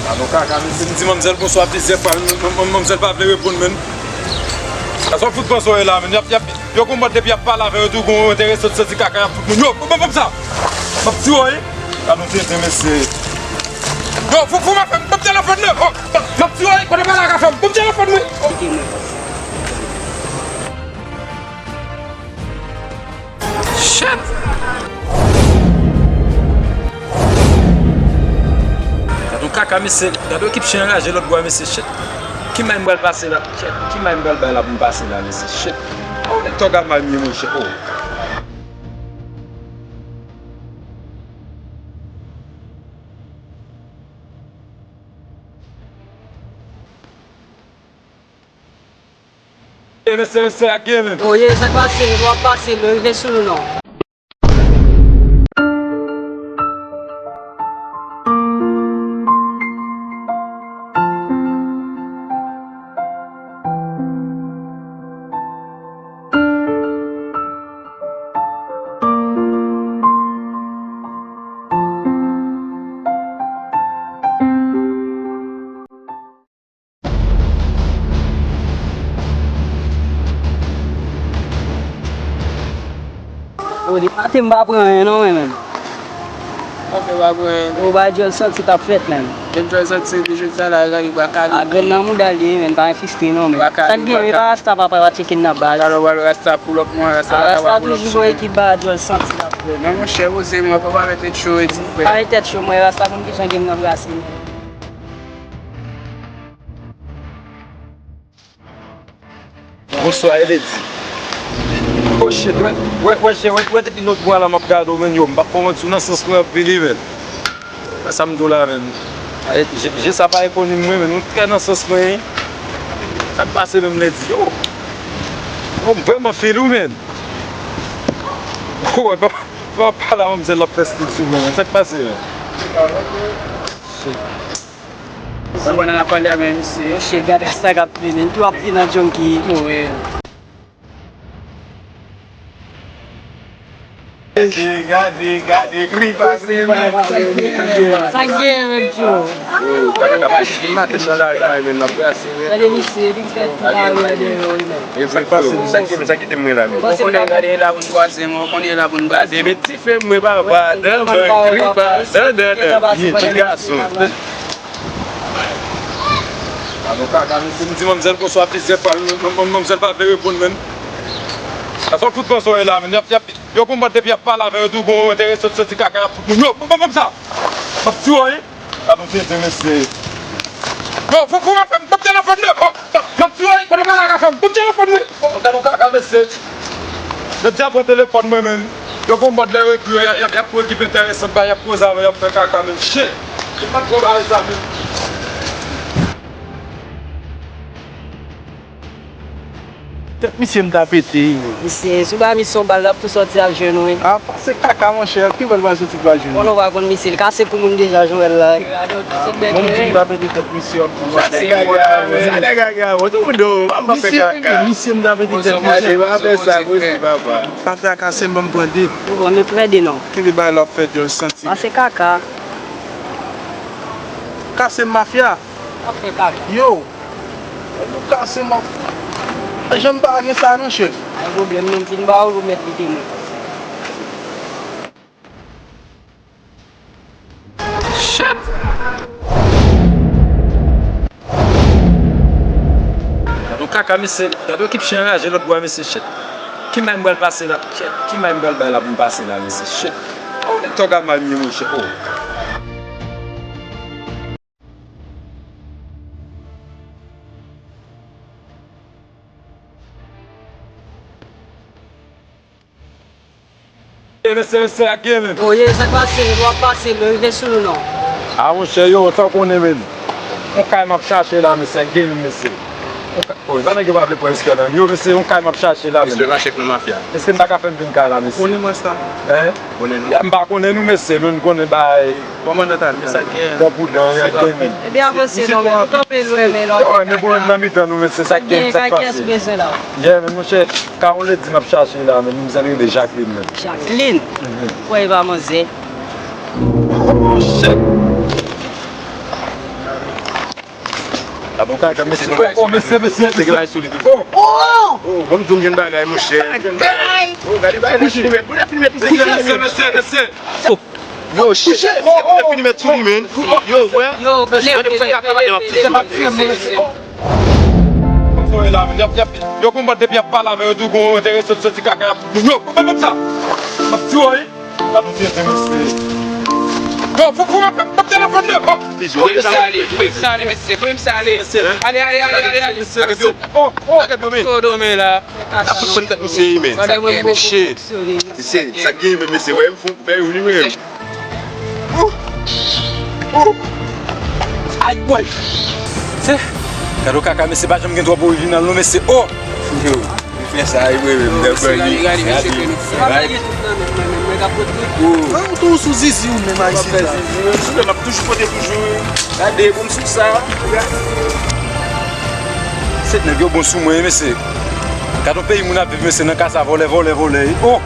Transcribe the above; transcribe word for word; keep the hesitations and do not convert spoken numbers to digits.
A non, kaka, mesye, m di manmzèl bonswa plizyè fwa, men, men, men, manmzèl pa vle reponn, men. Sa, sa w fout panse w ye la, men. Y ap, y ap, yo gon mòd depi y ap pale avè yo, tou gon enterese, santi kaka, y ap fout moun. Yo, ban, ban, ban m sa. M ap tiye w, wi. Gad yon tenten, mesye. Yo, fou, fou, m ap fè m, ban m telefòn nan. Oh, m ap tiye w, wi. Kote pale ak afè m? Ban m telefòn, wi. Shit! Gad yon kaka, mesye. Gad yon ekip chen anraje lòt bò, mesye. Shit. Ki may m pral pase la? Shit. Ki may m pral bay la pou m pase la, mesye? Shit. Oh, nèg tòg a may m ye, monchè. Oh. E mesye, mesye, ak gen men. Oye, sa k pase, w ap pase, men rive sou nou non. Yo, depi maten m pa pran anyen non, mwen menm. Sa fè w pa pran anyen? Yo, bay djòl santi t ap fèt, menm. Menm djòl santi, epi jodi a la, gade, li pa kale. A, grenn nan mouda l ye, menm, pa enfistre non, menm. Sa k gen, e pa rasta papa yo a tcheke n nan baz. Talè w al rasta pull up, mwen, rasta papa pull up. Rasta toujou gon ekip bay djòl santi t ap fèt. Non, monchè, poze, mwen, fò pa met tèt cho, e di, frè. Pa met tèt cho, mwen, rasta konn kijan gen nan brase, menm. Bonswa, e Lady. Oh shit, wè, wè, wè, wè, wè, depi lòt bò la m ap gade w, men, yo, m p ap konprann si w nan sans mwen anpil, wi, men. Sa m di w la, men. Je, je sa pa reponn mwen, men, ou trè nan sans mwen, wi. Sa k pase menm, Lady? Yo. Yo, m vrèman feel ou, men. Oh, wè, pa, pa, pa la, manmzèl ap fè stil sou mwen, men. Sa k pase, men? Shit. Mwen wè nan ap pale avè misye. Monchè, gade sa k ap vini. Li tou ap vin an junkie. Wi. Gade, gade, gade, kripa, kripa. Sa k gen, menm, tjo? Yo, gade, gade, maten nan lari, men, n ap brase, men. Gade misye, li fè tout lari a deyò, wi, men. E sa k pase, sa k gen, sa k kite m la, men. Ou konnen gade la pou n kwaze, men ou konnen la pou n kwaze. Men ti fè mwen, papa, dan, dan, kripa, dan, dan, dan. Ti gason. A non, kaka, mesye, m di manmzèl bonswa plizyè fwa, men, men, men, manmzèl pa vle reponn, men. Sa, sa w fout panse w ye la, men. Y ap, y ap, yo gon mòd depi y ap pale avè yo, tou gon enterese, santi kaka, y ap fout moun. Yo, ban, ban, ban m sa. M ap tiye w, wi. Gad yon tenten, mesye. Yo, fou, fou, m ap fè m, ban m telefòn nan. Oh, m ap tiye w, wi. Kote pale ak afè m? Ban m telefòn, wi. Oh, gad yon kaka, mesye. Nèg di ap pran telefòn mwen menm. Yo gon mòd lè yo ekri yo, y ap, y ap, y ap pran ekip enteresan, bay, y ap koze avè yo, y ap fè kaka menm. Shit! Yo pa twò bay sa menm. Tèt misye m ta pete. Misye, si w ba misye yon bal, l ap tou sòti ak jenou, wi. A, pase kaka, monchè. Ki bal pral sòti pa jenou? Konnen w pa konn misye, l kase kou moun deja, Joel la. Bon, m di m ta pete tèt misye, w ap di w ap fè kaka. Misye, misye m ta pete tèt misye. E pa fè sa, papa. Pa fè a kase m, ban m pran de. Bon, men pran de non. Kenbe bagay la w ap fè djòl santi. Pase kaka. Kase m mafya. W ap fè kaka. Yo. Ou kase m ap. Janm pa gen sa non, chèf. Pa gen pwoblèm, menm fin ba ou, ou mèt kite mwen. Shit! Gad yon kaka, mesye. Gad yon ekip chen anraje lòt bò a, mesye, shit. Ki may m pral pase la? Shit. Ki may m pral bay la pou m pase la, mesye? Shit. Oh, nèg tòg a may m ye, monchè. Oh. E mesye, mesye, ak gen menm. Oye, sa k pase, w ap pase, men rive sou nou non. A, monchè, yo, sa w konnen, men. Yon kay m ap chache la, mesye, ak gen menm, mesye. Yon ka-, oh, sa nèg yo pa vle pran riske nan. Yo, mesye, yon kay m ap chache la, men. Mesye, mache pou mafya. Èske n ta ka fè m vin kay la, mesye? Konnen mwen sa. Hein? Konnen nou. Ya, m pa konnen nou, mesye, men n konnen bay. Kòmandan Talè. Sa k gen? Tanpou dan, y ap gen men. Ebyen, avanse non, men nou kanpe lwen, men lòt. Yo, men bon, nan mitan nou, mesye, sa k gen, sa k pase? Kay, kiyès bezwen la? Yeah, men monchè, ka yon lady m ap chache la, men nou bezwen rele Jacqueline, men. Jacqueline? Mhm. Kwè e pa manzè? Oh, shit! Avoka, mesye, oh, mesye, mesye, mesye. Oh, oh, oh, bon, m di w m jwenn bagay, monchè. Oh, gade bagay, mesye, mesye, mesye. Yo, shit. Yo, fini met sou li, man. Yo, wè. Yo, mesye, mesye, mesye. Yo, konn bat depi ap pale avè yo tou, gon enterese soti kaka. Yo, konn bat sa. M ap tiye w, wi. Yo, fou, fou, m ap, m ap telefòn de. Fou m sale, fou m sale, mesye, fou m sale. Ale, ale, ale, ale, ale. Oh, oh. Kodo men la. Ap pran tèt misye, men. Shit. Mesye, sa k gen, men, mesye, wè, m fou, fè yon li, men. Ay, boy. Se, gade w kaka, mesye, pa janm gen twòp orijinal, non, mesye. Oh. Yo, li fè sa, wi, wi, wi, m dèbè li. Gade, gade, mesye, gade. Gade. Mwen, ou tou sou zizi ou menm, Ayisyen sa. Zizi, m ap toujou pote toujou. Gade, pou m sou sa. Se nèg yo bon sou mwen, mesye. Gade yon peyi moun ap viv, mesye, nan ka sa, vòlè, vòlè, vòlè. Oh.